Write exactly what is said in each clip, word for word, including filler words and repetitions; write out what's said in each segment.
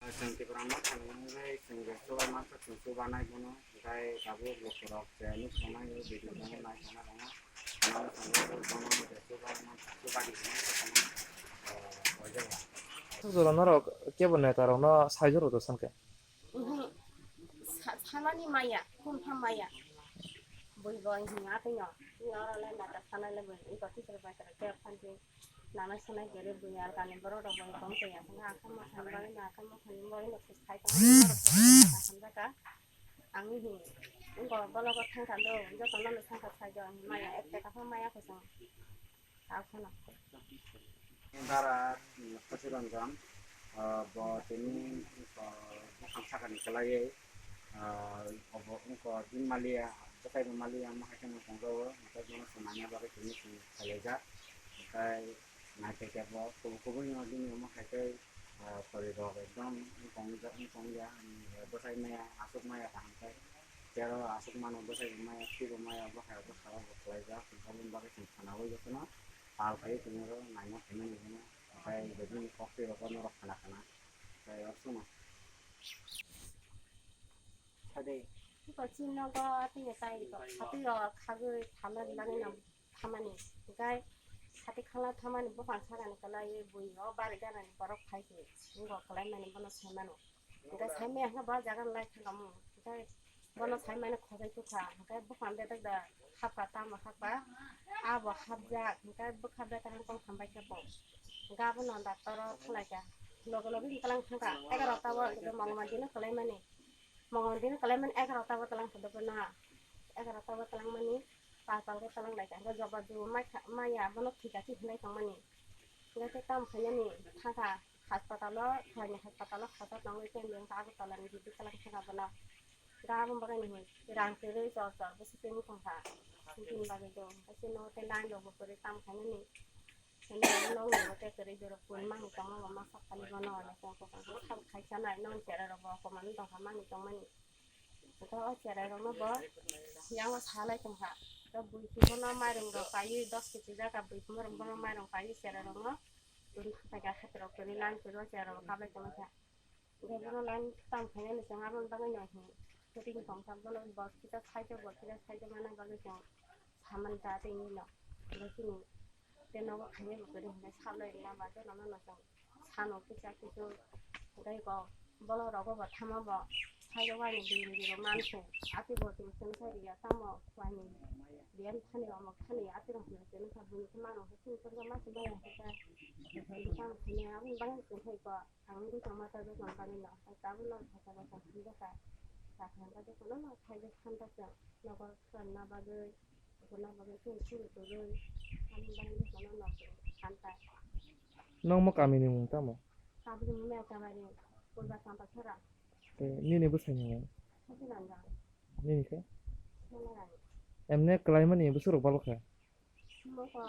Chwng Tipra Motha ni wngwi chwng je chuba mantha chwng chuba nai bono, tei tabuk lukurok je nuk tongnai video no nai sana tongo. Ano chwng bono je chuba mantha chuba di hwnwi se tongo, eh, o jaga. Jora norok kebo neta rok no sai jora do sanke? Mhm. Sa-, salani maya, kumtha maya. Bui bo hwnwi atwi no. Oro le neta sana le bui. Iko tisir bai tara kebo phanti. Nana sanai gari buya kani borok rok bai tong tei aswk akha mokhan bai na akha mokhan bai no khis khai tong hamjaka. Ang hi ngo bologo thang thang do joto no no thang thang sai do maya ek taka pha maya khosong. Akhana. Dara Khasiranjan, ah, bo tini, ah, bukhang sakani kwlaiwi, ah, obo wngkha din maliya, bwsai bo maliya, omo hai kheno tongjao, hwnkhe bono swnamna bagwi tini chwng khailaijak. Hwnkhe naithotok bo kubui kubui no bini omo hai khe, ah, torirok ekdom wng tong, wng tongya, bwsai maya, aswk maya kaham khe, chair o aswk mano bwsai bo maya, twi bo maya, obo hai obo saka bo khwlaijak, aboni bagwi chwng khwnaui jotono pal khai tongwi rw naina phaimani hwnwi, tei bini kok twi rok norok khwna khwna, tei aswkno. Sade. Iko chini nogo tini tai iko khatwi rok khagwi thamani bagwi no thamani. Hwnkhe khatwi khala thamani buphang sakani kwlaiwi bui o bari ganani borok phai se. Wngkha kwlaimani bono sai mano. Hwnkhe sai maya hwnkhe bo jaga lai thangkha mung. Hwnkhe bono sai mani khojai tukha. Hwnkhe buphang bedek da khapkha tamo khapkha. Abo khapjak. Hwnkhe bwkha bekarang tong thambai khe bo. Hwnkhe abono doctor o thanglaikha. Loge loge hwnkhe twlang thangkha. Egarota o hwnkhe mongma dino kwlaimani. Mongol din kalaimani egarota bo talang sodok na. Egarota bo talang mani pal pal khe talang lai kha. Joba ju mai kha, maya bono thika si hinai tong mani. Hingke tam khainani thangkha hospital o, phaini hospital o khata tongwi khe miyang kha Agartala ni bidi talang thangkha bono. Ga bo bagwi ni rang kwrwi chor chor bo si tini thangkha. Bini bagwi do. Haikhe no tei line rok bo kwrwi tam khainani. Hwnwi nokni bo tei kwrwi borok pun mangni tongma bo masa phali bono hwnwi tongkha. Khaisa nai nokni cherai rok bo komani tongkha mangni tongmani. Hwnkhe o cherai rokno bo yango salai tongkha. Tei bui kiphilno mairung rok paiwi dos kg jaga bui kiphilno rok bono mairung paiwi cherai rokno tun thangkha hathai rok kwrwi line kwrwi o cherai rok kablai tongkha. Hwnkhe bono line tam khainani chwng aboni bagwi no hwn ring tongkha bono bo kisa side o bo kisa side o manna bagwi chwng samani ta tei nini no bo chini tei nogo khainai bo kwrwi hwnkhe sablai rwna bagwi nono no chwng sano kisa kisu tei kok bolong rogo bo thama bo side o waini bini bini rok manse ati bo tini chwng sai rwya tamo waini biyang thani omo thani ati rok hwnwi tini kha bini khe mano hwnkhe chini chwng ma se maya hwnkhe ta tamo khainai aboni bagwi chwng khai kok. Ang wngwi tongma ta jotono bagwi no, tei tabukno khaisa bai tong phunjaka. Sakha hwnba jotono no khaijak khan ta chwng nogo swrwngna bagwi, bukurna bagwi chwng suri kwrwi. Ani bagwi jotono no khan ta. Nokmo kamini mung tamo? Tabukni mung Mechabari, Purba Champachara. Tei nini bwsai ni mung? Satiranjan. Nini khe? Solarani. Emne kwlaimani bwswk rok balo kha? Moko,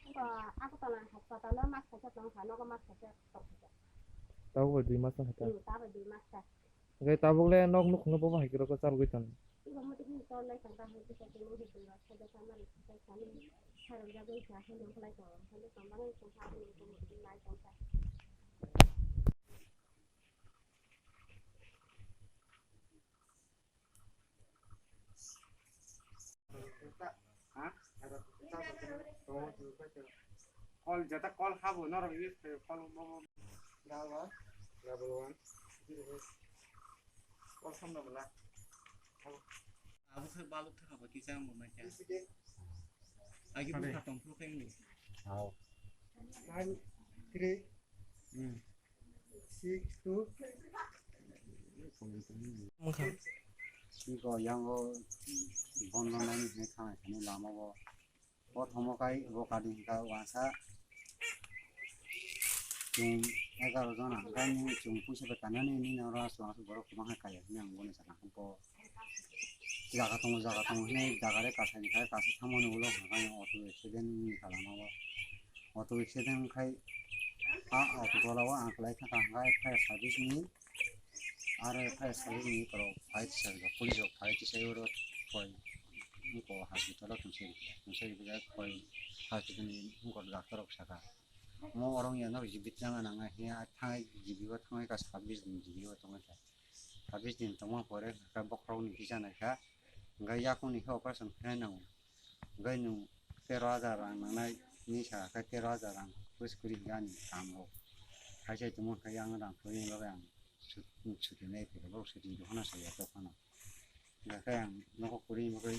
moko Agartala hospital o mas kaisa tong kha, nogo mas kaisa tong kha. Tabuk bai dui mas wng kha ta? Hmm, tabuk dui mas ta. Hwnkhe tabuk le nok nukhung no bobo hai khe rw kwchar gwi tong? Ibo muitu hini chol lai tong ta, hwnkhe kisa khe muitu tong rok, kisa khe mari kisa khe sani sarok jagwi kha, hwnwi wng khlai tong, hwnwi tong bagwi tong kha, hwnwi tong nai tong kha. Call jata call habo norok use khayo call bobo. Double one. Double one. Call samna bela. Abo khe baluk thaka ba kisa ang bo mai kha. Agi bu kha tong phru khe ngi. Nine three. Hmm. Six two. Wngkha. Iko yango bondo nani hwnwi khanai thani lama o. Prothomo kai bo kadi hwnkha uansa chwng egaroh jona, hwnkhe nini chwng puisa bai kanani nini oro aswk aswk borok kwbangkha kaiya hwnwi ang boni sakha hwnkhe. Jaga tongo, jaga tongo hinwi jaga re kasani khai kasai tangmani ulo hwnkhai auto accident wngkha lama o. Auto accident wngkhai a auto tola o ang kwlai thangkha hwnkhai fire service ni aro fire service ni borok phai tisajak police rok phai tisai oro koi wngkha hospital o tongsa rikha tongsa rikha koi hospital ni wngkha doctor rok saka. Mo orong ya no jibit janga nang ai, ya thangai jibi o thangai ka sabis din jibi o tongo ta. Sabis din tongma pore ka bokhorok ni kisa nai ka. Ga yakung ni khe operation khe nang. Ga nung tero hajar rang nang nai ni sa ka tero hajar rang pus kuri ga ni kam rok. Hai sai tongma khe yang rang puri lo yang chuti nai pura bok chuti do hana sa ya to hana. Ga khe ang nogo kuri mo khe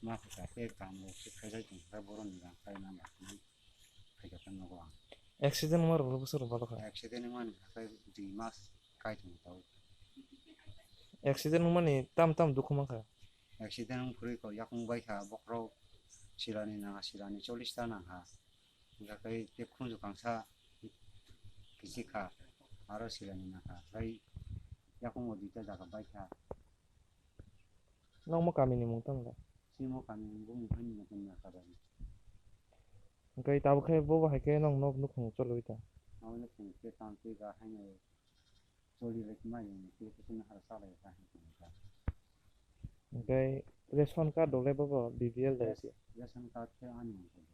ma khe ka te kam rok khe khai sai tong khe boron ni rang khai na ma. Khaijak khe nogo ang. Accident wngma rok bwswk rok balo kha. Accident wngmani hathai dui mas kaitung tau. Accident wngmani tam tam dukhu mankha. Accident wngphuru kok yakung baikha bokhorok silani nangha, silani chollish ta nangha. Hingkha khe tei khunju kangsa kichik kha, aro silani nangkha. Tei yakungo duita jaga baikha. Nokmo kamini mung tamo da? Simo kamini bumung haini mung tamo da kabani. Hingke tabuk khe bo bo hai khe nong nok nukhung cholwi ta. Nong nukhung khe tang twi ga haino choli lai tongmani khe khe khe nahar salai ta hai tong ta. Hingke ration card rok le bo bo B P L da Res-, ration card khe ani mung tong.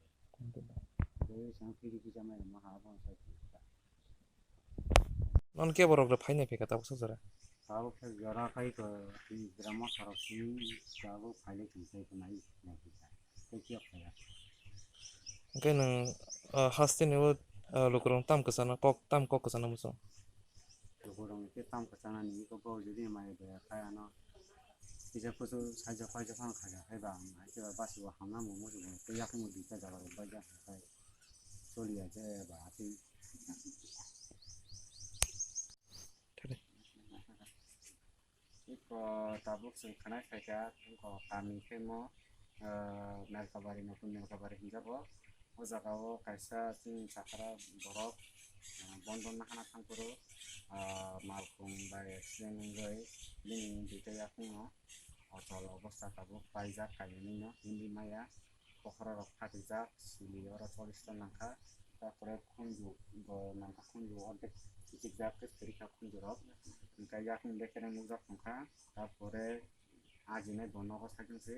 Tei sang kiri kisa mai ma ha bo sai tong ta. Non ke borok le phaina phika tabuk sa jora. Tabuk sa jora khai ko ti drama sarok sini tabuk phaile tong sai ko nai na phika. Tei kiyok phaya. Hingke nwng, ah, hasteni o, ah, lukurok tam kwchana kok, tam kok kwchana muchung. Lukurok ni khe tam kwchana ni ko bo jodi mai be khai ano. Kisa kusu saja paja phang khaja khai ba ang hai khe ba basi bo hamna mo muchung tei yakung di ta jaga rok bai ja khai. Choli ya je ba ati. Iko tabuk chwng khwnai phaikha, iko kami khe mo, ah, Melkabari, notun Melkabari hinjago. O jaga o kaisa chini chakra borok, ah, bondo nahana thangphuru, ah, malkhung bai accident wngwi bini duita yakungno ochol obostha tabuk paijak kailainwino himwi maya. Bokhorok rok phatijak, sili oro chollish ta nangkha, tarpore khunju bo nangkha, khunju ordek kichikjak khe kwrwikha khunju rok, hwnkhe yakung bekereng nukjak tongkha, tarpore ajinai bo nogo sakhe se,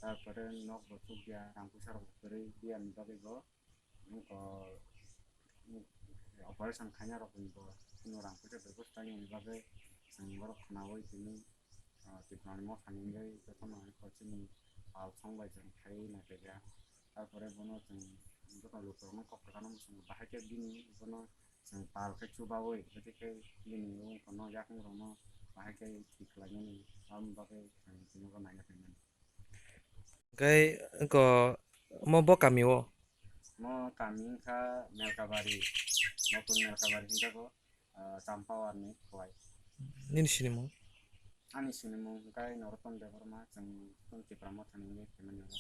tarpore nok bo chukya, rang puisa rok bo kwrwi biyani bagwi bo, wngkha, operation khaina rok bo chwng rang puisa bebosta wngmani bagwi chwng borok khwnaui tini. Ah, Tripura ni motha ni wngwi jotono hai khe chini pal song bai chwng phaiwi naikha. Tarpore bono chwng joto lukurokno kok kwchangno mwswngo, bahai khe bini bono chwng pal khe chubaui, hwnkhe khe bini wngkha no yakung rokno bahai khe thik khlaimani, aboni bagwi chwng tini bo naina phaimani. Hwnkhe eko mo bo kami o? Mo kami wngkha Melkabari, notun Melkabari hinjago. Ah, Champawar ni Khowai. Nini sinimung? Ani sinimung hwnkhe Norotton Debbarma, chwng chwng Tipra Motha ni wngwi phaimani oro.